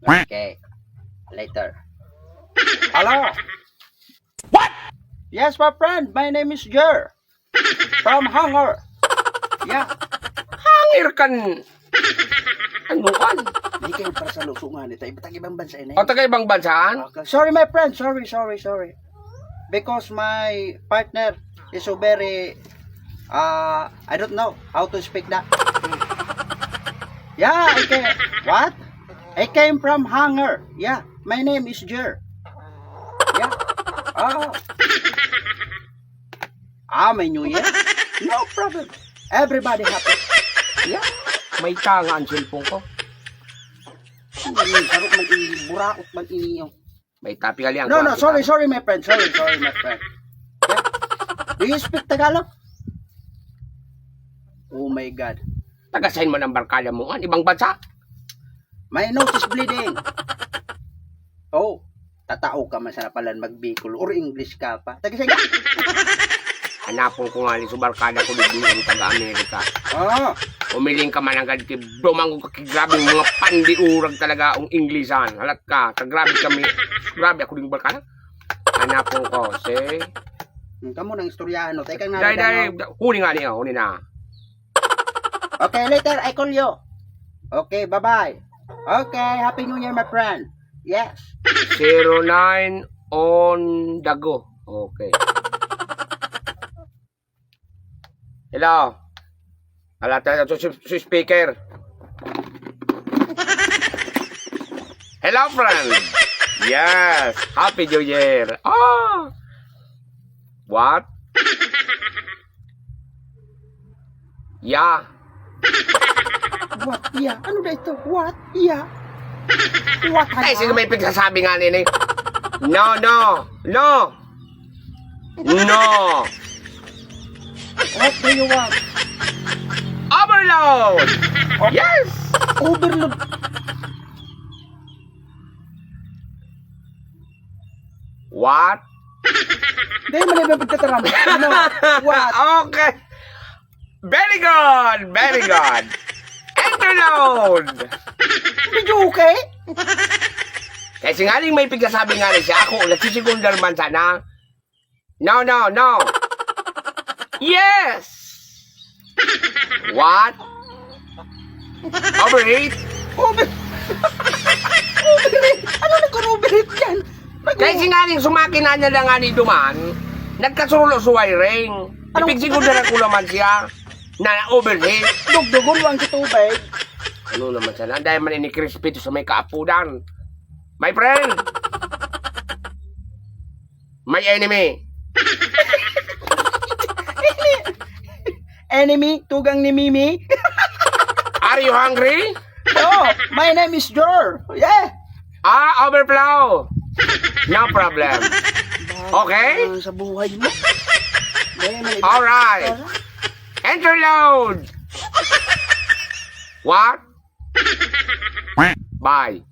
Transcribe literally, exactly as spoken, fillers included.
Okay. Later. Hello. What? Yes, my friend. My name is Jer. From Hangar. Yeah. Hangir kan... Ano kan? Di kayo para sa lusungan. Ito, iba, taga ibang bansa ini. O, taga ibang bansa? Okay. Sorry, my friend. Sorry, sorry, sorry. Because my partner is so very, uh, I don't know how to speak that. Yeah, I can. What? I came from Hangar. Yeah, my name is Jer. Yeah. Oh. Ah, may New Year? No problem. Everybody happy. Yeah. May tanga ang cellphone ko. Hmm, sarot man ini, buraot man ini, oh. May tapi ka liyan, No, no, kuwan sorry, kita. Sorry, my friend. Sorry, sorry, my friend. Yeah. Do you speak Tagalog? Oh my God. Taga saan man ang barkada mo? An ibang bansa? My nose is bleeding. Oh, tatao ka man sana pala magbikol or English ka pa. Taga saan ka? Hanapon ko nga ni sa barkada ko, di ang taga Amerika. Oh. Umiling ka man agad kay dumangog ka kay grabe mga pandiurag talaga ang Inglisan. Halat ka, ta grabe kami. Grabe ako ding barkada. Hanapon ko, si Hmm, kamo nang istoryahan, no? Teka nga, Day, teka day, nga. Huli nga niya, huli na. Okay, later, I call you. Okay, bye-bye. Okay, Happy New Year, my friend. Yes. Zero nine on the go. Okay. Hello. Ala, ta-, to si, si speaker. Hello, friend. Yes. Happy New Year. Ah. What? Yeah. What? Yeah. Ano na ito? What? Yeah. What? Ay, sino may pagsasabi nga nini? No, no, no. No. What do you want? Overload! Oh. Yes! Overload. What? Dahil man ibang pagtataram. Ano? What? Okay. Very good! Very good! Interload! Medyo okay. Kasi nga rin may pigsasabi nga rin siya, ako, nagsisigundar man sana. No, no, no. Yes! What? Overheat? Over... Overheat? Ano nag-overheat yan? Nag- Kaya si nganing sumakin na niya lang nga ni Duman, nagkasurulo sa wiring. Anong Ipigsigundar ko naman siya na overheat. Dugdugon lang sa tubig. Ano naman sana? Dahil man ini crispy to sa may kaapudan. My friend! My enemy! Enemy? Tugang ni Mimi? Are you hungry? No, my name is Jor. Yeah. Ah, overflow. No problem. Okay? Ah, sa buhay mo. Dahil man ito- Alright. Interlude. What? Bye.